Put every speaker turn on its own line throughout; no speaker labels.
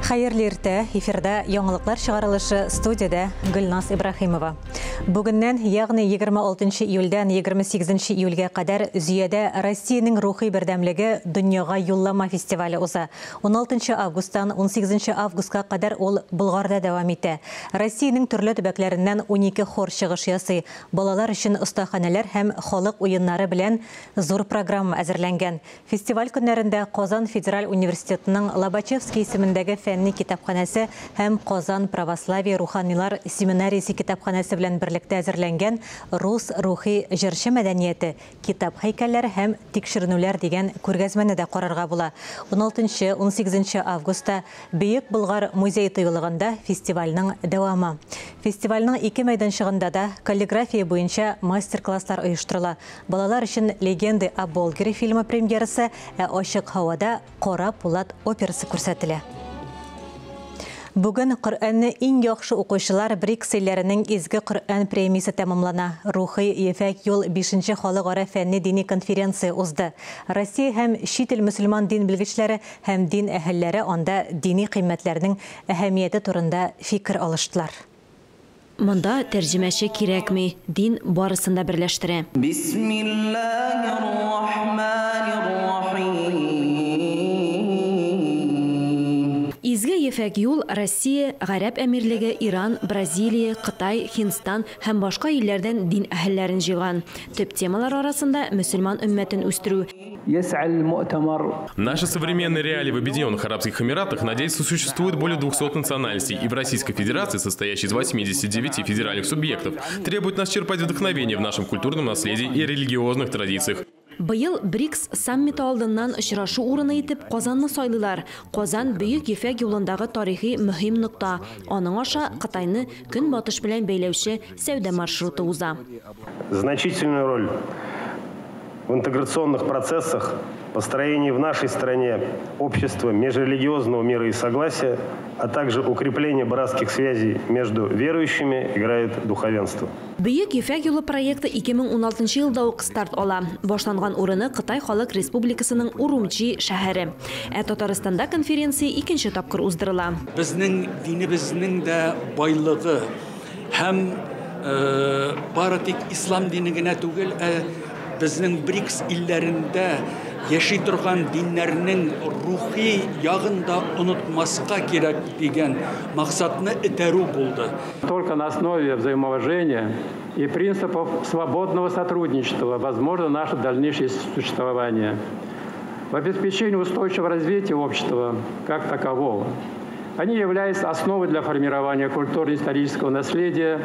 Хәерле иртә, эфирда яңалыклар чыгарылышы, студиядә Гөлназ Ибраһимова. Бүгеннән, ягъни 26 июльдән 28 июльгә кадәр Зөядә Россиянең рухи бердәмлеге дөньяга юллама фестивале уза. 16 августтан 18 августка кадәр ул Болгарда дәвам итә. Россиянең төрле төбәкләреннән 12 хор чыгыш ясый. Балалар өчен остаханәләр һәм халык уеннары белән зур программа әзерләнгән. Фестиваль көннәрендә Казан федераль университетының Лобачевский исемендәге фәнни китапханәсе һәм Казан православие руханилар семинариясе китапханәсе белән берлектә әзерләнгән Рус рухи җырчы мәдәнияте, китап һәйкәлләре һәм тикшеренүләр дигән күргәзмәне дә карарга була. 16-18 августта Бөек Болгар музей тыюлыгында фестивальнең дәвамы. Фестивальнең ике мәйданчыгында да каллиграфия буенча мастер-класслар оештырыла. Балалар өчен Легенды о Болгере фильмы премьерасы, ә ачык һавада Кара Пулат операсы күрсәтелә. Бүген Коръәнне иң яхшы укучылар БРИКС илләренең Изге Коръән премиясе тәмамлана. Рухи Ефәк юл бишенче халыкара фәнни-дини конференция узды. Россия һәм чит ил мөселман дин белгечләре һәм дин әһелләре анда дини кыйммәтләрнең әһәмияте турында фикер алыштылар.
Монда тәрҗемәче кирәкми, дин барысын да берләштерә.
Бисмиллаһир-рахманир-рахим.
Изге Ефәк юл Россия, Гарәп Әмирлеге, Иран, Бразилия, Кытай, Һиндстан һәм башка илләрдән дин әһелләрен җыйган. Төп темалар арасында, мөселман өммәтен үстерү.
Наши современные реалии в Объединенных Арабских Эмиратах, надеюсь, существует более 200 национальностей, и в Российской Федерации, состоящей из 89 федеральных субъектов, требует нас черпать вдохновение в нашем культурном наследии и религиозных традициях.
Быел БРИКС саммиты алдыннан очрашу урыны итеп Казанны сайлыйлар. Казан Бөек Ефәк юлындагы тарихи мөһим нокта. Аның аша Кытайны Көнбатыш белән бәйләүче сәүдә маршруты уза.
Значительную роль в интеграционных процессах, построении в нашей стране общества межрелигиозного мира и согласия, а также укрепление братских связей между верующими играет духовенство.
Бөек Ефәк юлы проекты 2016 елда ук старт ала. Башланган урыны Кытай Халык Республикасының Урумчи шәһәре. Ә Татарстанда конференция икенче тапкыр уздырыла.
Безнең динебезнең дә байлыгы һәм бары тик ислам дине генә түгел, ә безнең БРИКС илләрендә яши торган диннәрнең рухи ягын да онытмаска кирәк дигән максатны этәрү булды.
Только на основе взаимоуважения и принципов свободного сотрудничества возможно наше дальнейшее существование. В обеспечении устойчивого развития общества как такового. Они являются основой для формирования культурно-исторического наследия,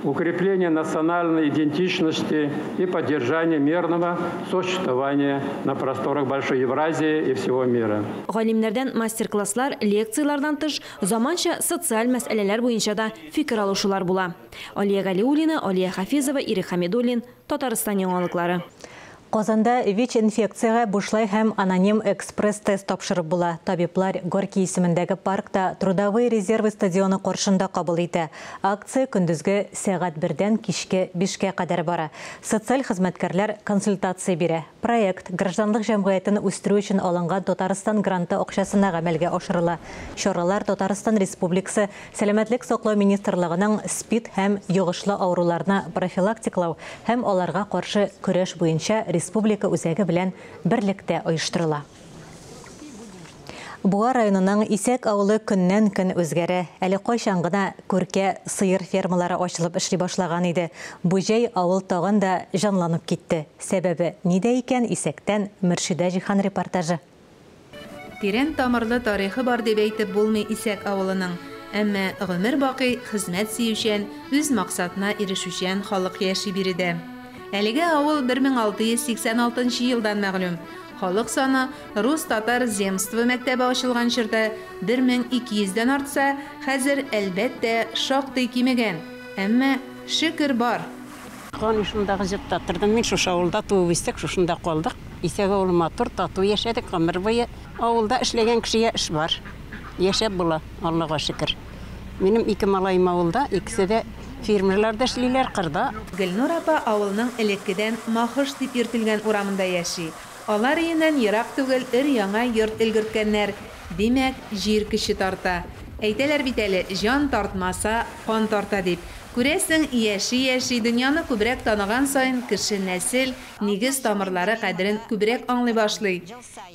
укрепления национальной идентичности и поддержания мирного существования на просторах Большой Евразии и всего мира.
Галимнәрдән мастер-класслар, лекцияләрдән тыш, заманча социаль мәсьәләләр буенча да фикер алышулар була. Алия Галиуллина, Алия Хафизова, Ирек Хамидуллин, Татарстан яңалыклары.
Казанда ВИЧ-инфекциягә бушлай һәм аноним экспресс-тест тапшырып була. Табиблар Горький исемендәге паркта Трудовые резервы стадионы каршында кабул итә. Акция көндезге сәгать бердән кичке бишкә кадәр бара. Социаль хезмәткәрләр консультация бирә. Проект гражданлык җәмгыятен үстерү өчен алынган Татарстан гранты акчасына гамәлгә ашырыла. Чаралар Татарстан Республикасы Сәламәтлек саклау министрлыгының СПИД һәм йогышлы авыруларны профилактикалау һәм аларга каршы көрәш буенча республика үзәге белән берлектә оештырыла. Буа районының Исәк авылы көннән-көн үзгәрә. Әле кайчан гына күркә сыер фермалары ачылып эшли башлаган иде. Бу җәй авыл тагын да җанланып китте. Сәбәбе нидә икән? Исәктән Мөршидә Җиһан репортажы.
Тирән тамырлы тарихы бар дип әйтеп булмый Исәк авылының. Әмма гомер бакый хезмәт сөючән, үз максатына ирешүчән халык яши биредә. Әлеге авыл 1686 елдан мәгълүм. Халык саны рус-татар земство мәктәбе ачылган чорда 1200дән артса, хәзер әлбәттә шактый кимегән. Әмма шөкер бар.
Канышындагы җыртта тордым. Мин шушы авылда туып үстек, шушында калдык. Исәк авылы матур, тату яшәдек гомер буе. Авылда эшләгән кешегә эш бар. Яшәп була, Аллага шөкер. Минем ике малаем авылда, икесе дә фермерларда эшлиләр, кырда.
Гөлнур апа авылның элеккедән Махыш дип йөртелгән урамында яши. Алар өеннән ерак түгел өр-яңа йорт өлгерткәннәр. Димәк, җир көче тарта. Әйтәләр бит әле, җан тартмаса, кан тарта дип. Күрәсең, яши-яши дөньяны күбрәк таныган саен кеше нәсел, нигез тамырлары кадерен күбрәк аңлый башлый.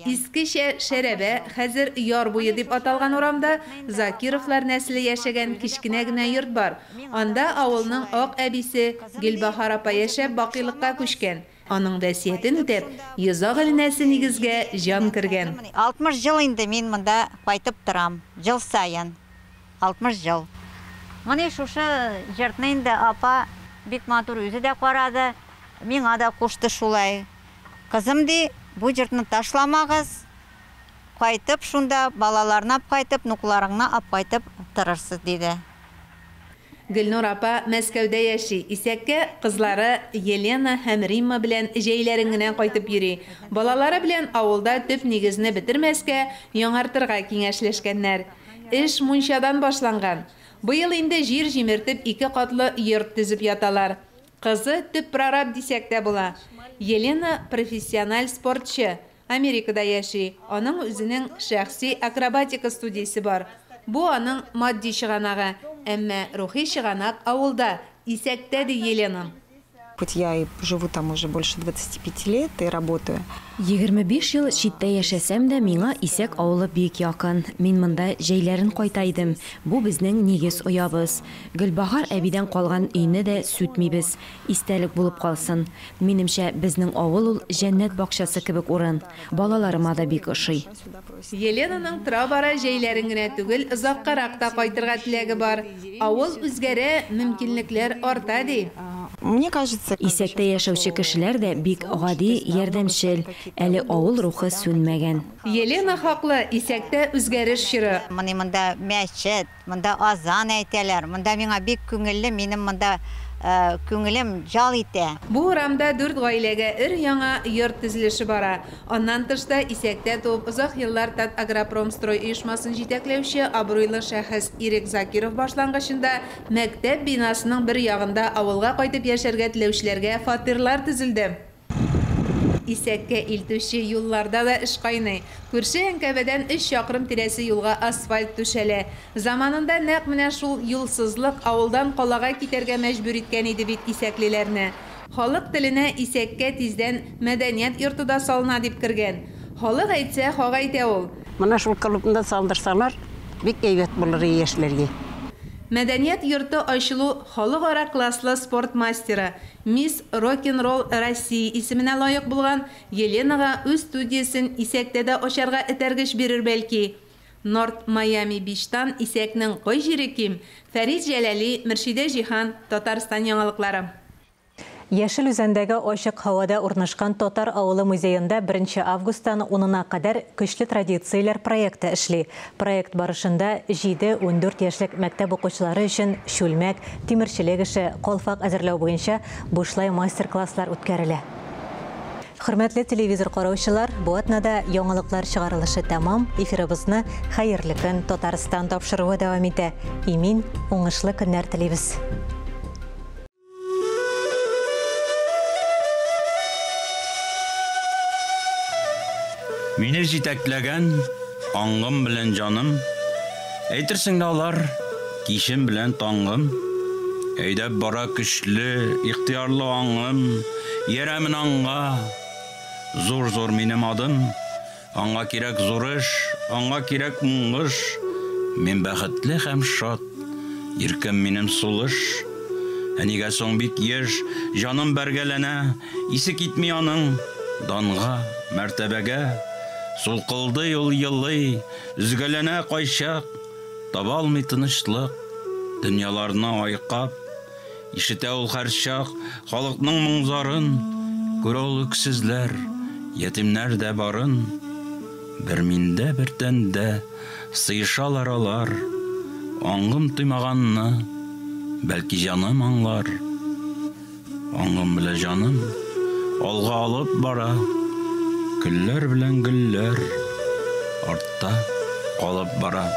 Искечә Шәрәбә, хәзер Яр буе дип аталган урамда Закировлар нәселе яшәгән кечкенә генә йорт бар. Анда авылның ак әбисе Гөлбаһар апа яшәп бакыйлыкка күчкән. Аның васыятен үтәп, йозак эленәсе нигезгә җан кергән.
60 ел инде мин монда кайтып торам, ел саен. 60 ел. Моны шушы йортны инде апа бик матур үзе дә карады, миңа да кушты шулай. Кызым ди, бу йортны ташламагыз, кайтып шунда балаларны алып кайтып, внукларыңны алып кайтып торырсыз диде.
Гөлнур апа Мәскәүдә яши. Исәккә кызлары Елена һәм Римма белән җәйләрен генә кайтып йөри. Балалары белән авылда төп нигезне бетермәскә, яңартырга киңәшләшкәннәр. Эш мунчадан башланган. Быел инде җир җимертеп 2 катлы йорт төзеп яталар. Кызы төп прораб дисәк тә була. Елена профессиональ спортчы. Америкада яши. Аның үзенең шәхси акробатика студиясе бар. Бу аның матди чыганагы, әмма рухи чыганак авылда, Исәктә ди Елена.
Хоть я и живу там уже больше 25 лет и работаю.
25 ел читтә яшәсәм дә, миңа Исәк авылы бик якын. Мин монда җәйләрен кайта идем. Бу безнең нигез оябыз. Гөлбаһар әбидән калган өйне дә сүтмибез. Истәлек булып калсын. Минемчә, безнең авыл ул җәннәт бакчасы кебек урын. Балаларыма да бик ошый.
Еленаның тора-бара җәйләрен генә түгел, озаккарак та кайтырга теләге бар. Авыл үзгәрә, мөмкинлекләр арта ди.
Мне кажется,
Исәктә яшәүче кешеләр дә бик гади, ярдәмчел. Әле авыл рухы сүнмәгән.
Елена хаклы, Исәктә үзгәреш чоры.
Моны монда мәчет, монда азан әйтәләр. Монда миңа бик күңелле, минем монда күңелем ял итә.
Бу урамда 4 гаиләгә өр-яңа йорт төзелеше бара. Аннан тыш та Исәктә туып озак еллар Татагропромстрой оешмасын җитәкләүче абруйлы шәхес Ирек Закиров башлангычында мәктәп бинасының бер ягында авылга кайтып яшәргә теләүчеләргә фатирлар төзелде. Исәккә илтүче юлларда да эш кайный. Күрше Әнкәбәдән 3 чакрым тирәсе юлга асфальт түшәлә. Заманында нәкъ менә шул юлсызлык авылдан калага китәргә мәҗбүр иткән иде бит исәклеләрне. Халык теленә Исәккә тиздән мәдәният йорты да салына дип кергән. Халык әйтсә, хак әйтә ул.
Менә шул клубны салдырсалар, бик әйбәт булыр яшьләргә.
Мәдәният йорты ачылу халыкара класслы спорт мастеры Мисс Рок-н-ролл России исеменә лаек булган Еленага үз студиясен Исәктә дә ачарга этәргеч бирер бәлки. Норт Майами Бичтан Исәкнең кай җире ким? Фәрид Җәләли, Мөршидә Җиһан, Татарстан яңалыклары.
Яшел Үзәндәге ачык һавада урнашкан Татар авылы музеенда 1 августтан 10-на кадәр көчле традицияләр проекты эшли. Проект барышында 7-14 яшьлек мәктәп укучылары өчен чүлмәк, тимерчелек эше, калфак әзерләү буенча бушлай мастер-класслар үткәрелә. Хөрмәтле телевизор караучылар, бу атнада яңалыклар чыгарылышы тәмам. Эфирыбызны Хәерле көн Татарстан тапшыруы дәвам итә. Имин, уңышлы көннәр телибез.
Мине җитәкләгән аңгым белән җаным, әйтерсең дә алар кичем белән таңгым. Әйдәп бара көчле, ихтыярлы аңым, ярәмен аңга. Зур-зур минем адым, аңга кирәк зур эш, аңга кирәк уңыш. Мин бәхетле һәм шат, иркем минем сулыш. Әнигә соң бик еш, җаным бәргәләнә, исе китми аның данга, мәртәбәгә. Сулкылдый ул елый, өзгәләнә кайчак, таба алмый тынычлык, дөньяларны айкап. Ишетә ул һәрчак халыкның моңзарын, күрә ул үксезләр, ятимнәр дә барын. Бер миндә, бер тәндә сыешалар алар, аңгым тоймаганны, бәлки җаным аңлар. Аңгым белән җаным алга алып бара, көлләр белән гөлләр артта калып бара.